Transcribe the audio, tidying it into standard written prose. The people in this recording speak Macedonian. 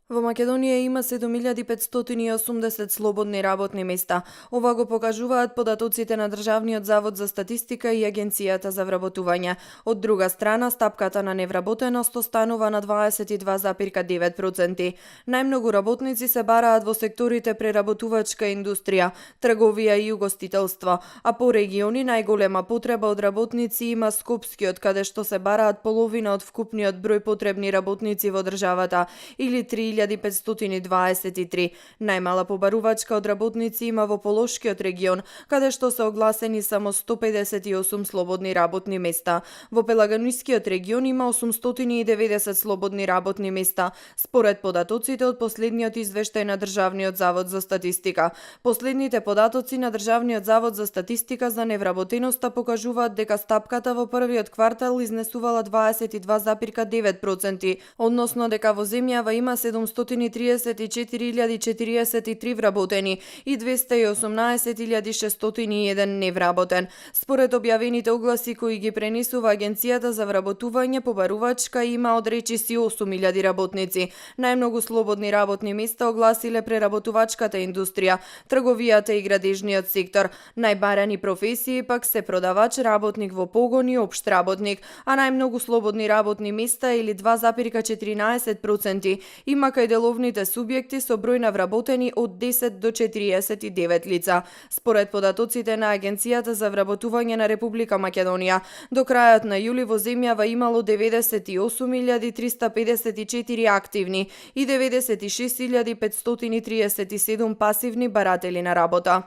Во Македонија има 7580 слободни работни места. Ова го покажуваат податоците на Државниот завод за статистика и Агенцијата за вработување. Од друга страна, стапката на невработеност останува на 22,9%. Најмногу работници се бараат во секторите преработувачка индустрија, трговија и угостителство, а по региони најголема потреба од работници има Скопскиот, каде што се бараат половина од вкупниот број потребни работници во државата, или 3523. Најмала побарувачка од работници има во Полошкиот регион, каде што се огласени само 158 слободни работни места. Во Пелагонискиот регион има 890 слободни работни места, според податоците од последниот извештај на Државниот завод за статистика. Последните податоци на Државниот завод за статистика за невработеноста покажуваат дека стапката во првиот квартал изнесувала 22,9%, односно дека во земјава има 734.043 вработени и 218.601 невработен. Според објавените огласи кои ги пренесува Агенцијата за вработување, побарувачка има од речиси 8.000 работници. Најмногу слободни работни места огласиле преработувачката индустрија, трговијата и градежниот сектор. Најбарани професии пак се продавач, работник во погон и општ работник, а најмногу слободни работни места или 2,14% има кај деловните субјекти со број на вработени од 10 до 49 лица. Според податоците на Агенцијата за вработување на Република Македонија, до крајот на јули во земјава имало 98.354 активни и 96.537 пасивни баратели на работа.